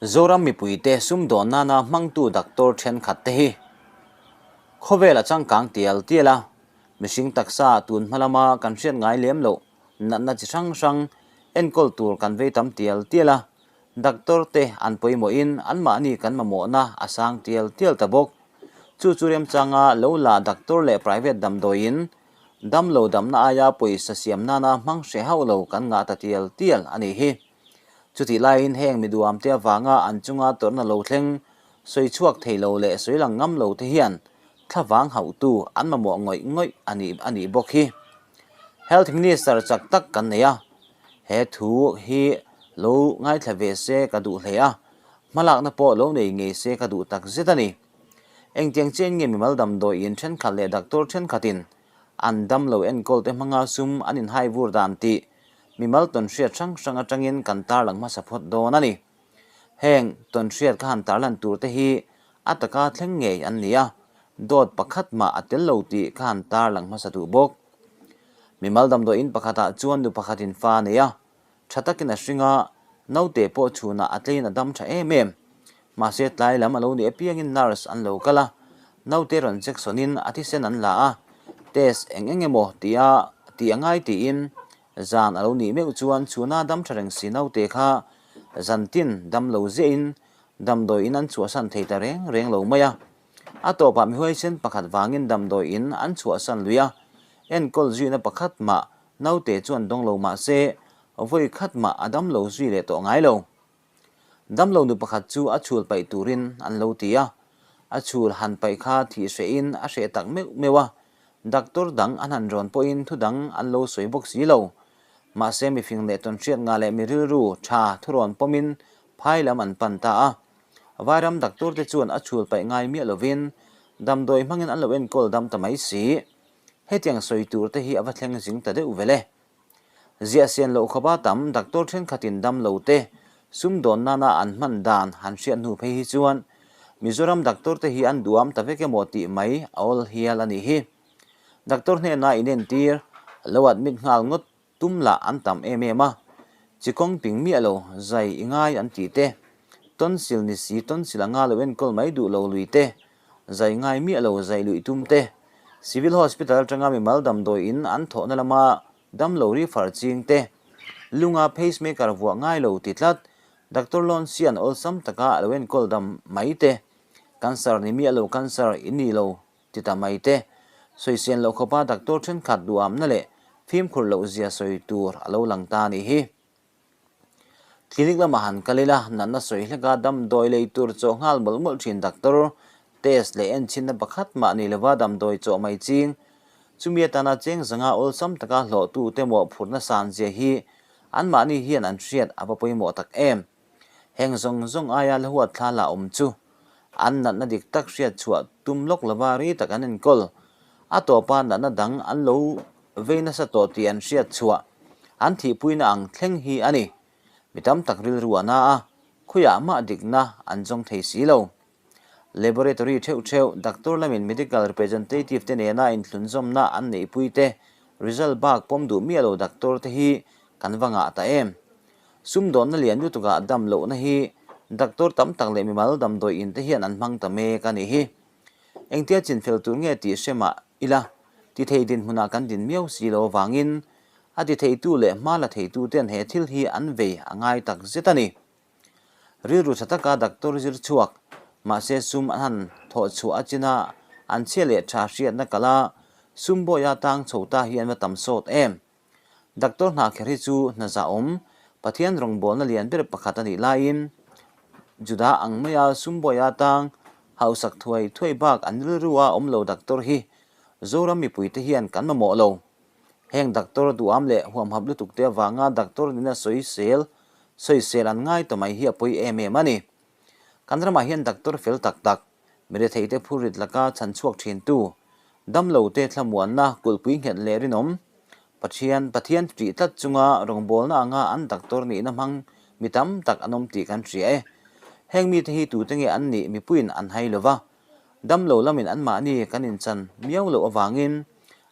Zoram mipuite sumdawn nana hmangtu doctor thenkhat te hi khawvel a changkang tial tial a, mihring taksa tun hma lama kan hriat ngai lem loh natna chi hrang hrang enkawl tur kan vei tam tial tial a, doctor te an pawimawhin anmahni kan mamawhna a sang tial tial ta bawk. Chu chu remchanga lo la doctor leh private damdawiin damlo damna aia pawisa siam nana hmang hreh hauh lo kan ngah ta tial tial a nih hi. Chutih laiin heng miduamte avanga an chunga tawrhna lo thleng sawi chhuak thei lo leh sawi lang ngam lo te hian thlavang hauhtu an mamawh ngawih ngawih a nih a nih bawk hi. Health Minister chak tak kan nei a, he thu hi lo ngaithla ve se ka duh hle a, hmalakna pawh lo nei ngei se ka duh tak zet a ni. Engtiang chian nge mimal damdawiin thenkhat leh doctor thenkhatin an damlo enkawl te hmanga sum an inhai vur dan tih Mimal tawnhriat hrang hrang atangin kan tarlang hmasa phawt dawn a ni. Heng tawnhriat ka han tarlan tur te hi a taka thleng ngei an ni a, dawt pakhat mah a tel lo tih ka han tarlang hmasa duh bawk. Mimal damdawiin pakhatah chuan nu pakhatin fa a nei a, tha takin a hring a, naute pawh chhunah a tleiin a dam tha em em. Mahse tlai lam a lo nih apiangin nurse an lo kal a, naute rawn check sawnin a thisen an la a, test eng eng emaw tia tih a ngai tiin zan a lo nih meuh chuan chhuna dam tha reng si naute kha zan tin dam lo ziahin damdawi in an chhuahsan thei ta reng reng lo mai a. A tawpah mihuaisen pakhat vangin damdawi in an chhuahsan lui a, enkawl zuina pakhat mah naute chuan dawng lo mahse vawi khat mah a dam lo zui leh tawh ngai lo. Damlo nu pakhat chu a chhul paih turin an lo ti a, a chhul han paih kha thih hrehin a hreh tak meuh meuh a, doctor dang an han rawn pawhin thu dang an lo sawi bawk si lo. Mahse mifing leh tawnhriat ngah leh mi rilru tha thurawn pawmin phai lam an pan ta a. Vairam doctor te chuan a chhul paih ngai miah lovin damdawi hmangin an lo enkawl dam ta mai si. Hetiang sawi tur te hi a va thleng zing ta deuh vel e. Ziah sian loh khawpa tam doctor thenkhatin dam lo te sumdawn nana an hman dan han hriat hnu phei hi chuan Mizoram doctor te hi an duam ta vek emaw tih mai a awl hial a nih hi. Doctor hnena inentir lo admit nghal ngawt tum lah an tam em em a, chi kawng ping miah lo zai i ngai an tih te, tonsil ni si tonsil anga lo enkawl mai duh lo lui te, zai ngai miah lo zai luih tum te, Civil Hospital atanga mimal damdawi in an thawhna lama damlo refer ching te, lunga pacemaker vuah ngai lo ti tlat, Doctor Lonsian awlsam taka a lo enkawl dam mai te, cancer ni miah lo cancer i ni lo ti ta mai te, sawisen loh khawpa doctor thenkhat duhamna leh fimkhur loh zia sawi tur a lo lang ta a nih hi. Clinic lamah han kal ila, natna sawi hleka damdawi lei tur chawh nghal mawlh mawlh thin doctor, test leh enchinna pakhat mah ni lova damdawi chawh mai ching. Chumi atana cheng zanga awlsam taka hlawhtu te mawhphurhna san zia hi anmahni hian an hriat a va pawimawh tak em. Heng zawng zawng aia la huat thla la awm chu an natna dik tak hriat chhuah tum lawk lova ri tak an enkawl. A tawpa natna dang an lo vei nasa tawh tih an hriat chhuah an thihpuina ang thleng hi a ni. Mi tam tak rilru a na a, khawiah mah dikna an zawng thei si lo. Laboratory theuh theuh, doctor lamin medical representative te nena inthlunzawmna an neihpui te, result bak pawm duh miah lo doctor te hi kan va ngah ta em? Sumdawnna lian lutukah dam lohna hi doctor tam tak leh mimal damdawi in te hian an hmang ta mek a nih hi. Engtia chinfel tur nge tih hre mah ila, ti thei dinhmunah kan din miau si lo avangin a ti theitu leh hma la theitu ten he thil hi an vei a ngai tak zet a ni. Rilru tha taka doctor zir chhuak, mahse sum an han thawh chhuah a china an chhia leh tha hriatna kala sum bawia tang chho ta hi an va tam sawt em? Doctor hna kher hi chu hna zahawm, Pathian rawngbawlna lian ber pakhat a nih laiin Juda ang maia sum bawia tang hausak thuai thuai bak an rilru a awm lo doctor hi Zoram mipuite hian kan mamawh lo. Heng doctor duham leh huamhap lutuk te avanga doctor nina sawisel sawisel an ngai ta mai hi a pawi em em a ni. Kan ramah hian doctor fel tak tak, miretheite phurrit laka chhan chhuak thintu, damlote thlamuanna kulhpui nghet leh rinawm, Pathian Pathian ṭih tlat chunga rawngbawlna anga an doctor nihna hmang mi tam tak an awm tih kan hria e. Heng mite hi tute nge an nih mipuiin an hai lo va, damlo lamin anmahni kan inchan miau loh avangin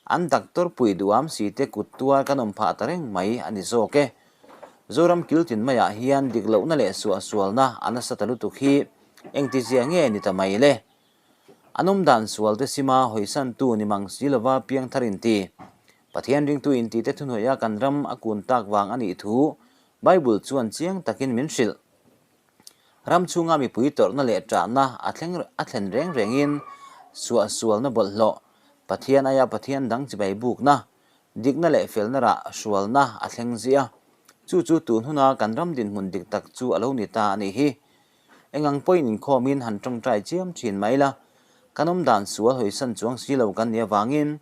an doctor pui duham si te kut tuar kan awm phah ta reng mai a ni zawk e. Zoram kiltin maiah hian dik lohna leh suahsualna a nasa ta lutuk hi engtizia nge ni ta mai le? An awmdan sualte sima hawisantu ni mang si lova piangthar inti, Pathian ringtu intite thuhnuaia kan ram a kun tak vang a nih thu Bible chuan chiang takin min hrilh. Ram chhunga mipui tawrhna leh ṭahna a thleng a thlen reng rengin suahsualna bawlhhlawh, Pathian aia Pathian dang chibai bukna, dikna leh felna rah hrualna a thleng ziah a. Chu chu tun huna kan ram dinhmun dik tak chu a lo ni ta a nih hi. Eng ang pawhin inkhawmin han tawngtai chiam thin mai la, kan awmdan sual hawisan chuang si lo kan nih avangin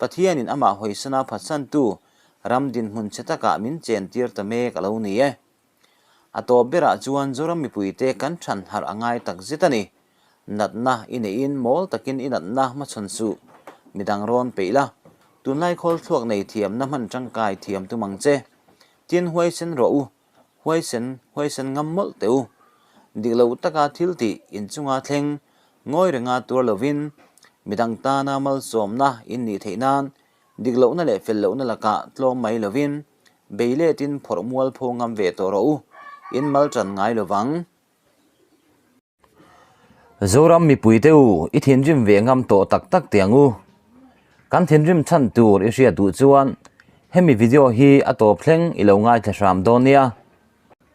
Pathianin amah hawisana phatsantu ram dinhmun chhe takah min chentir ta mek a lo ni e. A tawp berah chuan Zoram mipuite kan than harh a ngai tak zet a ni. Natna i neihin mawl takin i natna hmachhawn suh. Midang rawn peih la. Tunlai khawl thluak nei thiamna hman tangkai thiam tum ang che. Tin huaisen rawh u. Huaisen, huaisen ngam mawlh teh u. Dik lo taka thil tih inchunga thleng ngawi renga tuar lovin midang tana malsawmna in nih theih nan dik lohna leh fel lohna lakah tlawm mai lovin bei letin phawrh mual pho ngam ve tawh rawh u, in mal tan ngai lovang. Zoram mipuite u, i thinrim ve ngam tawh tak tak teh ang u. Kan thinrim chhan tur i hriat duh chuan hemi video hi a tawp thleng i lo ngaithla hram dawn nia.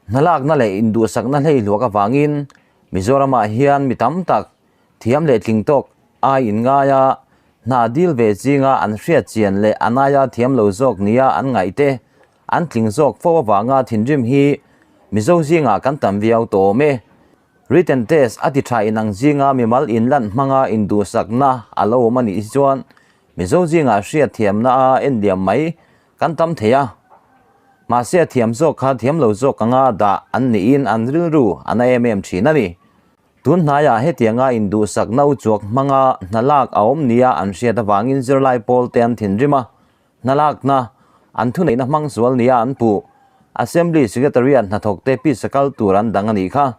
Hnalakna leh induhsakna hleihluak avangin Mizoramah hian mi tam tak thiam leh tling tawk ai inngai a, hna dil ve zinga an hriat chian leh an aia thiam lo zawk nia an ngaihte an tling zawk fo avanga thinrim hi Mizo zingah kan tam viau tawh awm e. Written test a ti tha inang zinga mimal inlan hmanga induhsakna a lo awm a nih hi chuan Mizo zingah hriat thiamna a enliam mai kan tam thei a. Mahse a thiam zawk kha thiam lo zawk anga dah an niin an rilru a na em em thin a ni. Tun hnaiah hetianga induhsak no chuak hmanga hna lak a awm nia an hriat avangin zirlai pawl te an thinrim a, hna lakna an thuneihna hmang sual nia an puh. Assembly Secretariat hnathawkte pisa kal tur an dang a nih kha.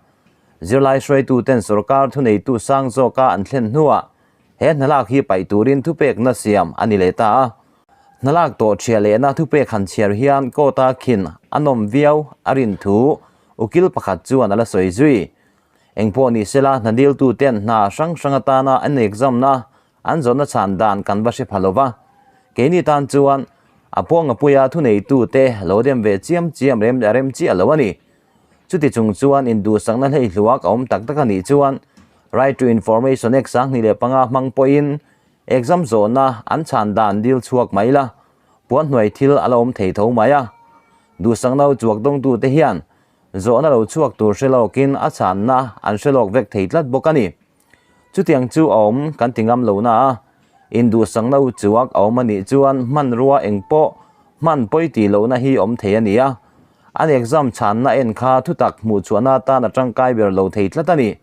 Zirlai hruaituten sorkar thuneitu sang zawka an thlen hnuah he hna lak hi paih turin thupekna siam a ni leh ta a. Hna lak tawh chhia lehna thupek han chhiar hian court-a khin a nawm viau a rin thu ukil pakhat chuan a la sawi zui. Engpawh ni sela hna diltuten hna hrang hrang atana an exam-na an zawhna chhan dan kan va hre pha lo va. Keini tan chuan a pawng a puia thuneitute lo dem ve chiam chiam rem leh rem chiah lo a ni. Chuti chung chuan induhsakna hleihluak a awm tak tak a nih chuan Right to Information Act 2005 hmang pawhin Exam zawhna an chhan dan dil chhuak mai la, puan hnuai thil a la awm thei tho mai a. Duhsak no chuak dawngtute hian zawhna lo chhuak tur hre lawkin a chhanna an hre lawk vek thei tlat bawk a ni. Chutiang chu a awm kan ti ngam lo na a, induhsak no chuak a awm a nih chuan hmanrua eng pawh hman pawi tih lohna hi awm thei a ni a. An exam chhanna en kha thutak hmuh chhuahna atan a tangkai ber lo thei tlat a ni.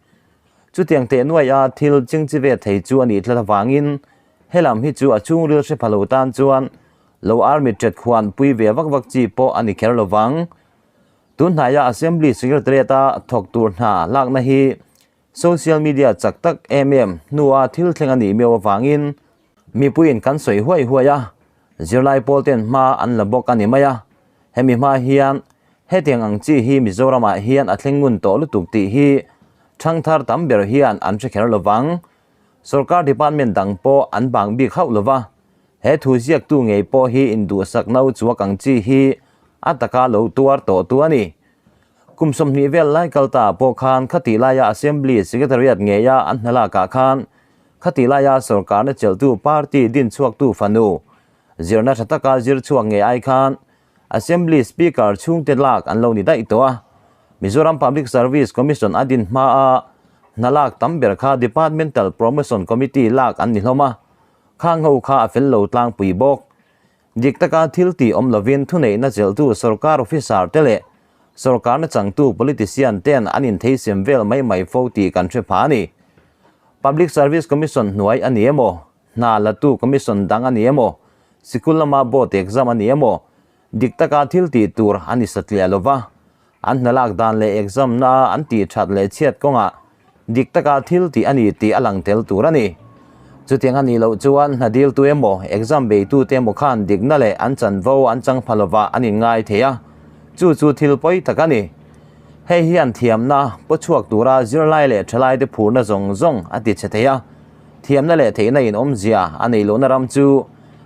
Chutiang teh nuaih a thil chingchi ve thei chu a nih tlat avangin helam hi chu a chhungril hre pha lo tan chuan lo army ṭet khuan pui ve vak vak chi pawh a ni kher lo vang. Tun hnaia Assembly Secretariat-a thawk tur hna lakna hi social media chak tak em em hnua thil thleng a nih miau avangin mipuiin kan sawi huai huai a, zirlai pawl ten hma an la bawk a ni mai a. Hemi hma hian hetiang ang chi hi Mizoramah hian a thleng ngun tawh lutuk tih hi thangthar tam ber hian an hre kher lo vang. Sorkar department dang pawh an bang bik hauh lo va, he thu ziaktu ngei pawh hi induhsak no chuak ang chi hi a taka lo tuar tawh tu a ni. Kum 20 vel lai kal ta pawh khan khati laia Assembly Secretariat ngeia an hna lakah khan khati laia sorkarna chelhtu party din chhuaktu fanu Zirna tha taka zir chhuak ngei ai khan Assembly Speaker chhungte lak an lo ni daih tawh a. Mizoram Public Service Commission a din hma a hna lak tam ber kha Departmental Promotion Committee lak an ni hlawm a, khang ho kha a fel lo tlangpui bawk. Dik taka thil tih awm lovin thuneihna chelhtu sorkar officer te leh sorkarna changtu politician ten an intheisem vel mai mai fo tih kan hre pha a ni. Public Service Commission hnuai a ni emaw? Hna latu commission dang a ni emaw, sikul lama board exam a ni emaw, dik taka thil tih tur a ni satliah lo va, an hna lak dan leh exam na an tih that leh chhiat kawngah dik taka thil tih a ni tih a lang tel tur a ni. Chutiang a nih loh chuan hna diltu emaw, exam beitute emaw khan dikna leh an chanvo an chang pha lova an inngai thei a. Chu chu thil pawi tak a ni. Hei hian thiamna paw chhuak tura zirlai leh thalaite phurna zawng zawng a ti chhe thei a, thiamna leh theihna in awmzia a neih lohna ram chu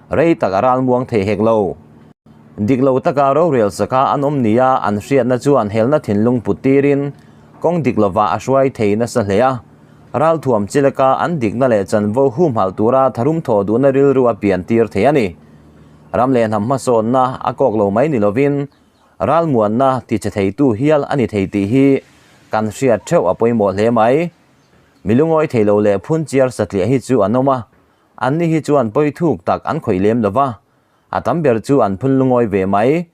rei tak a ralmuang thei hek lo. Dik lo taka rorel saka an awm nia an hriatna chuan helna thinlung put tirin kawng dik lovah a hruai thei nasa hle a, ralthuam chileka an dikna leh chanvo humhalh tura tharum thawh duhna rilru a pian tir thei a ni. Ram leh hnam hmasawnna a kawk lo mai ni lovin ralmuanna ti che theitu hial a ni thei tih hi kan hriat theuh a pawimawh hle mai. Mi lungawi thei lo leh phun chiar satliah hi chu an awm a, anni hi chuan pawi thuk tak an khawih lem lo va, a tam ber chu an phun lungawi ve mai.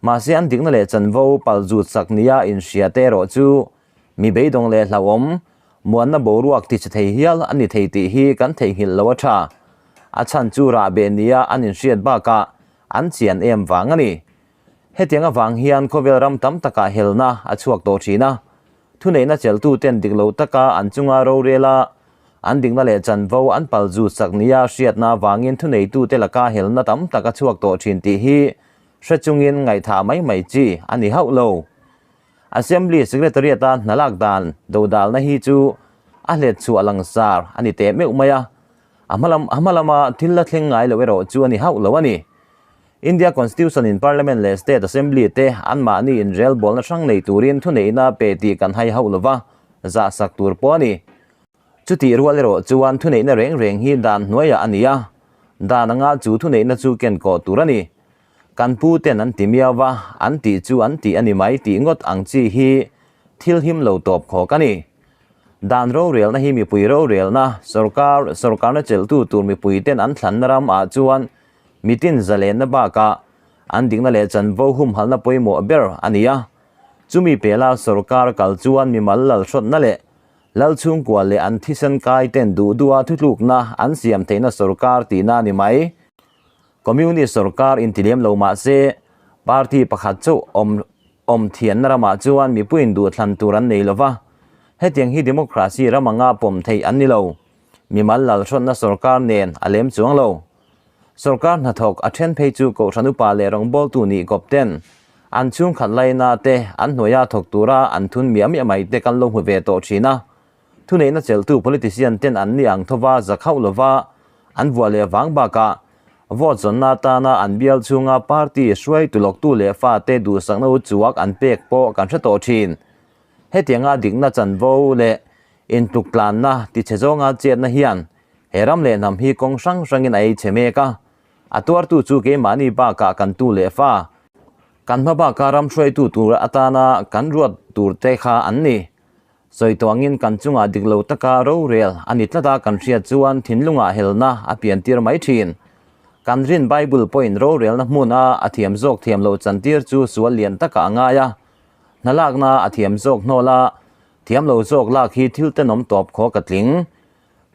Mahse an dikna leh chanvo pal zut sak nia inhria te erawh chu mi beidawng leh hlauhawm, muanna boruak ti che thei hial a ni thei tih hi kan theihnghilh lo a tha. A chhan chu rahbeh nia an inhriat bakah an chian em vang a ni. Hetiang avang hian khawvel ram tam takah helna a chhuak tawh thin a. Thuneihna chelhtuten dik lo taka an chunga rorel a, an dikna leh chanvo an pal zut sak nia hriatna avangin thuneitute laka helna tam tak a chhuak tawh thin tih hi hre chungin ngaihthah mai mai chi a ni hauh lo. Assembly Secretariat-a hna lak dan dodalna hi chu a hlet chhuah langsar a ni teh meuh mai a, a hma lama thil la thleng ngai lo erawh chu a ni hauh lo a ni. India Constitution in Parliament leh State Assembly te anmahni inrelbawlna hrang nei turin thuneihna pe tih kan hai hauh lova, zahsak tur pawh a ni. Chutih rual erawh chuan thuneihna reng reng hi dan hnuaiah a ni a, dan anga chu thuneihna chu ken kawh tur a ni. Kan pu ten an ti miau va, an tih chu an tih a ni mai tih ngawt ang chi hi thil him lo tawp khawk a ni. Dan rorelna hi mipui rorelna, sorkar, sorkarna chelhtu tur mipui ten an thlanna ram ah chuan mitin zalenna bakah an dikna leh chanvo humhalna pawimawh ber a ni a. Chumi pela sorkar kal chuan mimal lalhrawtna leh lal chhungkua leh an thisen kai ten duh duha thutlukna an siam theihna sorkar tihna a ni mai. Communist sorkar inti lem lo mah se, party pakhat chauh awm awm thianna ramah chuan mipuiin duhthlan tur an nei lo va, hetiang hi democracy ram anga pawm theih an ni lo. Mimal lalhrawtna sorkar nen a lem chuang lo. Sorkar hnathawk a then phei chu Kohhran upa leh rawngbawltu nih kawp ten an chhungkhat laina te an hnuaia thawk tura an thun miah miah mai te kan lo hmu ve tawh thin a. Thuneihna chelhtu politician ten an ni ang thova zak hauh lova an vuah leh vang bakah vote zawnna atana an bial chhunga party hruaitu lawktu leh fate duhsakna u chuak an pek pawh kan hre tawh thin. Hetianga dikna chanvo leh intuktlanna tichhe zawnga chetna hian he ram leh hnam hi kawng hrang hrangin a ei chhe mek a, a tuartu chu keimahni bakah kan tu leh fa, kan hma baka ram hruaitu tur atana kan ruat turte kha an ni. Sawi tuangin kan chungah dik lo taka rorel a ni tlat a kan hriat chuan thinlungah helna a piantir mai thin. Kan rin Bible pawhin rorelna hmuna a thiam zawk thiam loh chantir chu sual lian takah a ngai a. Hna lakna a thiam zawk hnawl a, thiam lo zawk lak hi thil tenawm tawp khaw ka tling.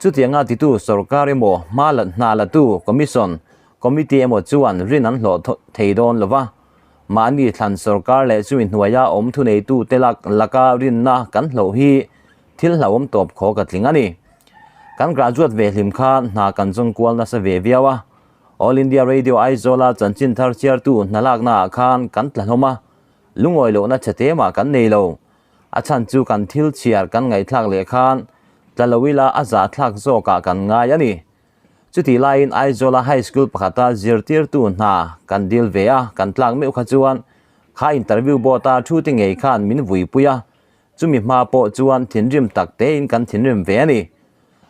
Chutianga titu sorkar emaw hma la hna latu commission, committee emaw chuan rin an hlawh thei dawn lo va. Mahni thlan sorkar leh chumi hnuaia awm thuneitute lak laka rinna kan hlauh hi thil hlauhawm tawp khaw ka tling a ni. Kan graduate ve hlim kha hna kan zawng kual nasa ve viau a. All India Radio Aizawla chanchin thar chhiartu hna laknaah khan kan tla hlawm a, lungawi lohna chhe te mah kan nei lo. A chhan chu kan thil chhiar kan ngaihthlak leh khan tla lo ila a zahthlak zawkah kan ngai a ni. Chutih laiin Aizawla High School pakhata zirtirtu hna kan dil ve a, kan tlak meuh kha chuan kha interview board-a thu te ngei khan min vuipui a, chumi hma pawh chuan thinrim tak tein kan thinrim ve a ni.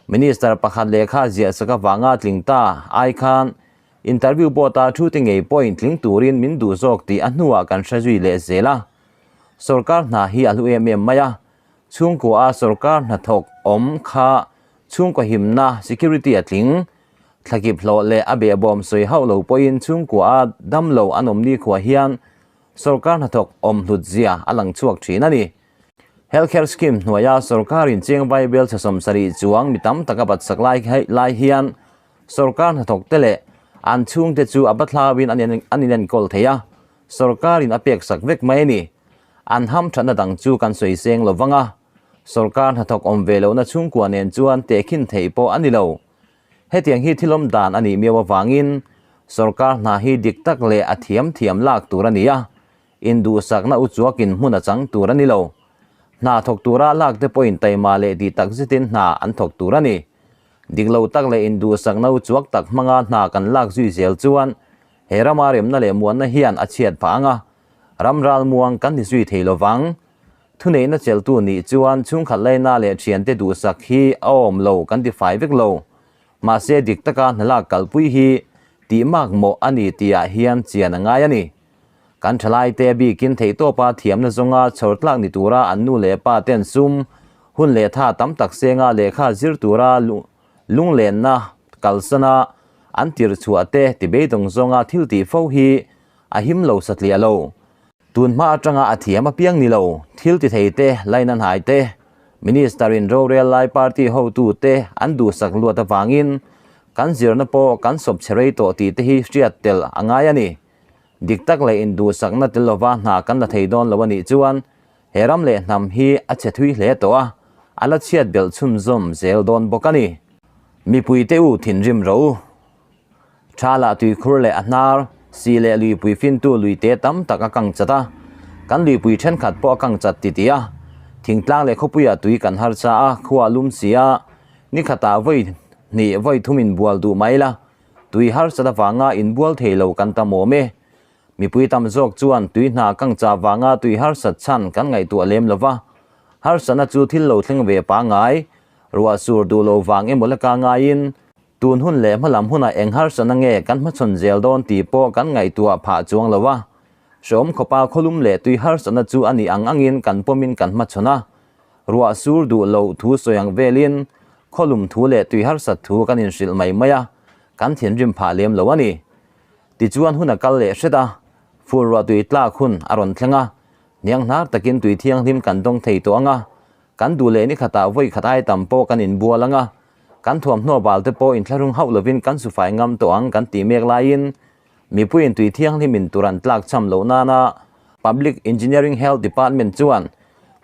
Minister pakhat lehkha ziahsak avanga tling ta ai khan interview board-a thu te ngei pawhin tling turin min duh zawk tih a hnuah kan hre zui leh zel a. Sorkar hna hi a hlu em em mai a, chhungkua a sorkar hnathawk awm kha chhungkaw himna, security, a tling. Thlakip hlawh leh a behbawm sawi hauh lo pawhin chhungkua a dam lo an awm nikhua hian sorkar hnathawk awm hlut zia a lang chhuak thin a ni. Health Care Scheme hnuaia sorkarin chiang Bible chhe 70 chuang mi tam tak a batsak lai lai hian sorkar hnathawk te leh an chhungte chu a bathlauin an inenkawl thei a, Sorkarin a peksak vek mai a ni. An hamthatna dang chu kan sawi seng lo vang a, sorkar hnathawk awm ve lohna chhungkua nen chuan tehkhin theih pawh a ni lo. Hetiang hi thilawm dan a nih miau avangin sorkar hna hi dik tak leh a thiam thiam lak tur a ni a. Induhsakna uchuakin hmun a chang tur a ni lo. Hna thawk tura lak te pawhin taima leh tih tak zetin hna an thawk tur a ni. Dik lo tak leh induhsakna uchuak tak hmanga hna kan lak zui zel chuan he rama remna leh muanna hian a chhiat phah ang a, ram ralmuang kan ni zui thei lo vang. Thuneihna cheltu nih chuan chhungkhat laina leh thiante duhsak hi a awm lo kan ti fai vek lo. Mahse dik taka hna lak kalpui hi tih mak mawh a ni tihah hian chian a ngai a ni. Kan thalaite bikin theihtawpa thiamna zawnga chhawr tlak ni tura an nu leh pa ten sum, hun leh tha tam tak senga lehkha zir tura lunglenna kalsana an tirh chhuah te tibeidawng zawnga thil tih fo hi a him lo satliah lo. Tun hma atanga a thiam apiang ni lo, thil ti thei te, laina hnai te, Minister in rorel lai party hotu te an duhsak luat avangin kan zirna pawh kan sawp chhe rei tawh tih te hi hriat tel a ngai a ni. Dik tak leh induhsakna tel lova hna kan la thei dawn lo a nih chuan he ram leh hnam hi a chhe thui hle tawh a, a la chhiat belh chhunzawm zel dawn bawk a ni. Mipuite u thinrim rawh u. Thala tuikhur leh a hnar, si leh luipui fintu luite tam tak a kang chat a, kan luipui thenkhat pawh a kang chat titih a. Thingtlang leh khawpuiah tui kan harsa a, khua lum si a, ni khatah vawi hnih vawi thum inbual duh mai la, tui harsat avanga inbual thei lo kan tam awm e. Mipui tam zawk chuan tui hna kang chah vanga tui harsat chhan kan ngaihtuah lem lo va, harsatna chu thil lo thleng ve pangngai, ruah sur duh lo vang emaw laka ngaiin, Tun hun leh hmalam hunah eng harsatna nge kan hmachhawn zel dawn tih pawh kan ngaihtuah phah chuang lo a. Hreawm khawpa khawlum leh tui harsatna chu a nih ang angin kan pawmin kan hmachhawn a. Ruah sur duh loh thu sawi ang velin khawlum thu leh tui harsat thu kan inhrilh mai mai a, kan thinrim phah lem lo a ni. Tichuan hun a kal leh hret a, fur ruah tui tlak hun a rawn thleng a, hniang hnar takin tui thianghlim kan dawng thei tawh ang a, kan duh leh ni khatah vawi khat ai tam pawh kan inbual ang a, Kan thuamhnaw bal te pawh inthlahrung hauh lovin kan sufai ngam tawh ang kan tih mek laiin mipuiin tui thianghlim in tur an tlak cham loh nana Public Engineering Health Department chuan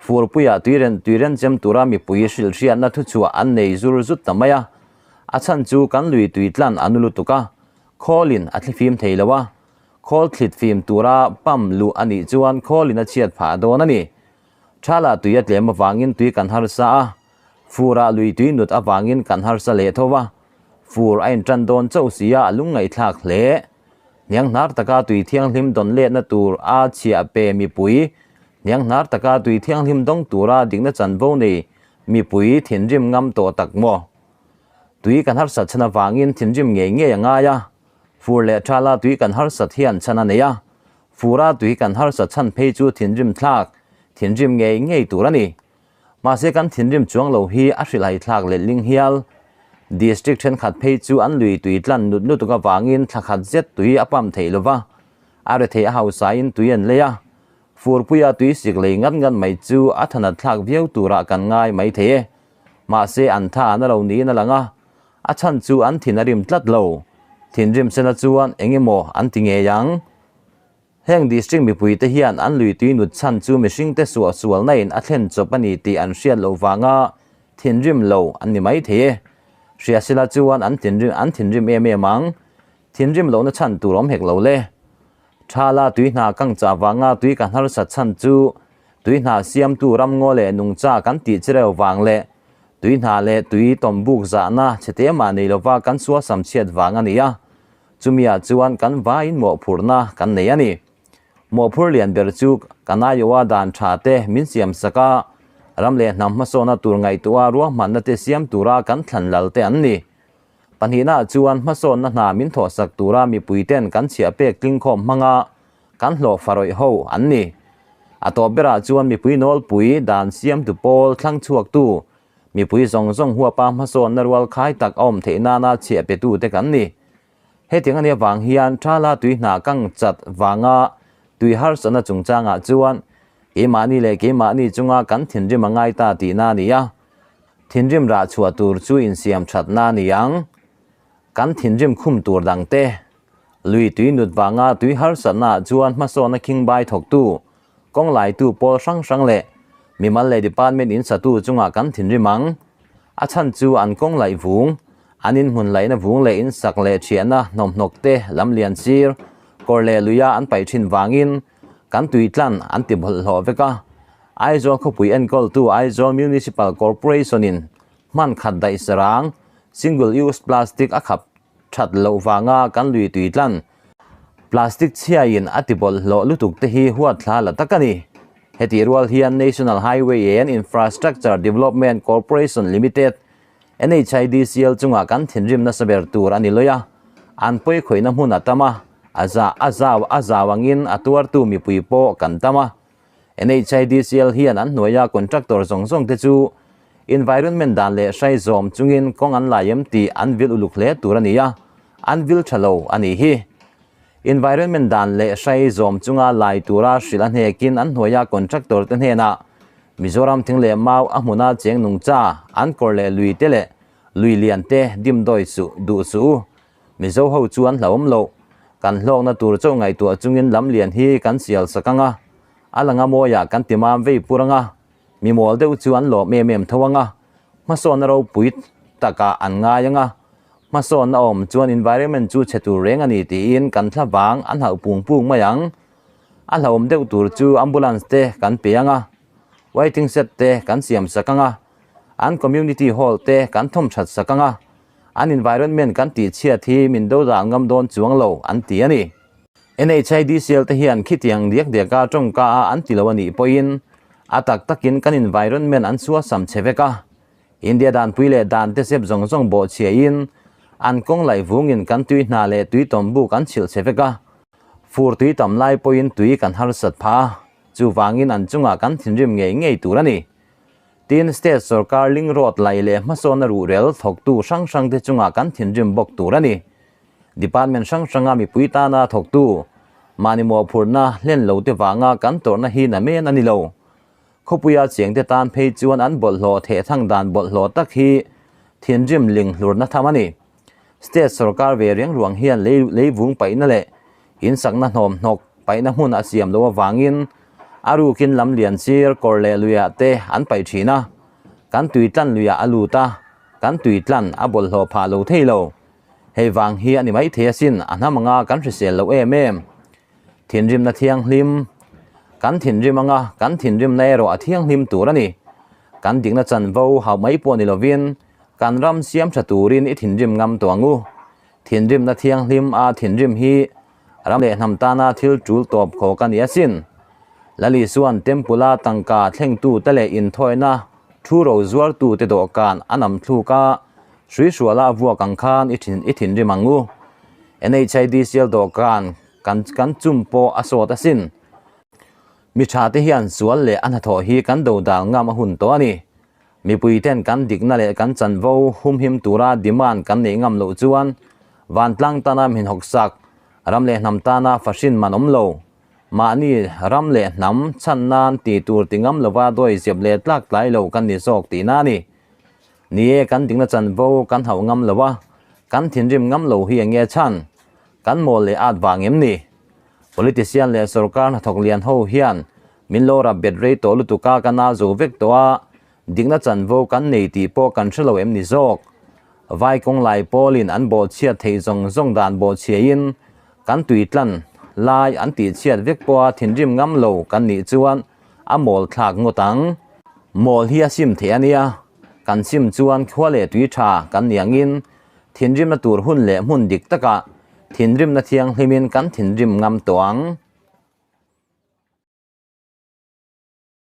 furpuiah tuiren tuiren chem tura mipui hrilhhriatna thuchhuah an nei zur zut ta mai a. A chhan chu kan lui tui tlan a nu lutuk a, khawlin a thlifim thei lo a, khawl thlit fim tura pump luh a nih chuan khawlin a chhiat phah dawn a ni. Thala tui a tlem avangin tui kan harsa a, Furah lui tui nut avangin kan harsa leh tho a, fur a intan dawn chauh si a, a lungngaihthlak hle. Hniang hnar taka tui thianghlim dawn letna tur a chhiah pe mipui, hniang hnar taka tui thianghlim dawng tura dikna chanvo nei mipui thinrim ngam tawh tak maw? Tui kan harsat chhan avangin thinrim ngei ngei a ngai a, fur leh thala tui kan harsat hian chhan a nei a, fura tui kan harsat chhan phei chu thinrim thlak, thinrim ngei ngei tur a ni. Mahse kan thinrim chuang lo hi a hrilhai thlak leh ling hial. District thenkhat phei chu an lui tui tlan nut lutuk avangin thla khat zet tui a pump theih lova, a rethei a hausain tui an lei a. Furpuia tui sik lei ngat ngat mai chu a thanat thlak viau turah kan ngai mai thei e. Mahse an tha an a lo niin a lang a, a chhan chu an thin a rim tlat lo. Thinrim sena chuan eng emaw an ti ngei ang. Heng district mipuite hian an lui tui nut chhan chu mihringte suahsualna in a thlen chawp a ni tih an hriat loh vanga thinrim lo an ni mai thei e. Hriasila chuan an thinrim an thinrim em em ang. Thinrim lohna chhan tur awm hek lo le. Thala tui hna kang chah vanga tui ka hnarsat chhan chu tui hna siamtu ramngaw leh nungcha kan tih chireu vang leh tui hna leh tui tawmbuk zahna chhete mah nei lova kan suasam chhiat vang a ni a. Chumiah chuan kan vaiin mawhphurhna kan nei a ni. Mawhphur lian ber chu kan aiawha dan tha te min siam sak a, ram leh hnam hmasawna tur ngaihtuah ruahmanna te siam tura kan thlan lal te an ni. Pahnihnaah chuan hmasawnna hna min thawhsak tura mipuiten kan chhiah pek tlingkhawm hmanga kan hlawh farawih ho an ni. A tawp berah chuan mipui nawlpui dan siamtu pawl thlang chhuaktu Mipui zawng zawng huapa hmasawnna rual khai tak a awm theih nana chhiah petute kan ni. Hetiang a nih avang hian Thala tui hna kang chat vanga tui harsatna chungchangah chuan keimahni leh keimahni chunga kan thinrim a ngai ta tihna a ni a. Thinrim rah chhuah tur chu insiam thatna a ni ang. Kan thinrim khum tur dangte lui tui nut vanga tui harsatnaah chuan hmasawnna khingbai thawktu Kawng laitu pawl hrang hrang leh mimal leh department in satu chungah kan thinrim ang. A chhan chu an kawng laih vung, an inhmun laihna vung leh in sak leh thiahna hnawmhnawk te lam lian sir, kawr leh luia an paih thin vangin Kan tui tlan an ti bawlhhlawh vek a, Aizawl khawpui enkawltu Aizawl Municipal Corporation-in hman khat daih sarang, single use plastic, a khap that loh vanga kan lui tui tlan plastic chhiaiin a ti bawlhhlawh lutuk te hi huat thla la tak a ni. Hetih rual hian National Highway and Infrastructure Development Corporation Limited, NHIDCL, chungah kan thinrim nasa ber tur a ni lawih a, an pawi khawihna hmun a tam a, a za a zau a zau angin a tuartu mipui pawh kan tam a. NHIDCL hian an hnuaia contractor zawng zawng te chu environment dan leh hrai zawm chungin kawng an lai em tih an vil uluk hle tur a ni a, an vil tha lo a nih hi. Environment dan leh hrai zawm chunga lai tura hrilh a hnekin an hnuaia contractor te hnenah Mizoram thing leh mau a hmuna cheng nungcha an kawr leh lui te leh lui lian te dimdawi suh duh suh u. Mizo ho chu an hlauhawm loh. Kan hlawkna tur chauh ngaihtuah chungin lam lian hi kan sial sak ang a, a langa mawiah kan ti mam vei pur ang a, mi mawl deuh chu an lawm em em tho ang a, hmasawnna ropui takah an ngai ang a, hmasawnna awm chuan environment chu chhe tur reng a ni tiin kan thla vang an hauh pung pung mai ang. A hlauhawm deuh tur chu ambulance te kan pe ang a, waiting shed te kan siam sak ang a, an community hall te kan thawm that sak ang a, An environment kan tih chhiat hi min do dah ngam dawn chuang lo an ti a ni. NHIDCL te hian khitiang diak diaka tawngka a an ti lo a nih pawhin a tak takin kan environment an suasam che vek a. India danpui leh dan te sep zawng zawng bawh chhiahin an kawng laih vungin kan tui hna leh tui tawm buk an chhilh che vek a. Fur tui tam lai pawhin tui kan harsat phah a, chuvangin an chungah kan thinrim ngei ngei tur a ni. Tin, State sorkar ling rawt laih leh hmasawnna ruhrel thawktu hrang hrangte chungah kan thinrim bawk tur a ni. Department hrang hranga mipui tana thawktu, mahni mawhphurhna hlen lote vanga kan tawrhna hi na men a ni lo. Khawpuia chengte tan phei chuan an bawlhhlawh thehthang dan bawlhhlawh tak hi thinrim ling hlurna tham a ni. State sorkar ve reng ruang hian lei leivung paihna leh insakna hnawmhnawk paihna hmun a siam loh avangin a rukin lam lian sir kawr leh luiah te an paih thin a, kan tui tlan luiah a lut a, kan tui tlan a bawlhhlawh phah lo thei lo. Hei vang hi a ni maithei asin a hnam anga kan hrisel loh em em. Thinrimna thianghlim, Kan thinrim anga kan thinrimna erawh a thianghlim tur a ni. Kan dikna chanvo hauh mai pawh ni lovin kan ram siam tha turin i thinrim ngam tawh ang u. Thinrimna thianghlim a thinrim hi ram leh hnam tana thil tul tawp khawk a ni asin. Lali chuan Temple-a tangka thlengtute leh inthawina thu ro zuartute dawhkan a nam thluk a, hruihruala a vuak ang khan i thin i thinrim ang u. NHIDCL dawhkan kan kan chum pawh a sawt asin. Mi tha te hian sual leh a hnathawh hi kan do dal ngam a hun tawh a ni. Mipui ten kan dikna leh kan chanvo humhim tura demand kan neih ngam loh chuan vantlang tana min hawksak, ram leh hnam tana fahrin man awm lo. Mahni ram leh hnam chhan nan ti tur ti ngam lova dawi zep leh tlak tlai lo kan ni zawk tihna a ni. Ni e, kan dikna chanvo kan hauh ngam lo a, kan thinrim ngam lo hi eng nge chhan? Kan mawl leh at vang em ni? Politician leh sorkar hnathawk lian ho hian min lo rap bet rei tawh lutuk a, ka na zo vek tawh a, dikna chanvo kan nei tih pawh kan hre lo em ni zawk? Vai kawng lai pawlin an bawhchhiat theih zawng zawng dan bawhchhiain kan tui tlan lai an tihchhiat vek pawha thinrim ngam lo kan nih chuan a mawl thlak ngawt ang. Mawl hi a sim theih a nia, kan sim chuan khua leh tui tha kan ni angin thinrimna tur hun leh hmun dik takah thinrimna thianghlimin kan thinrim ngam tawh ang.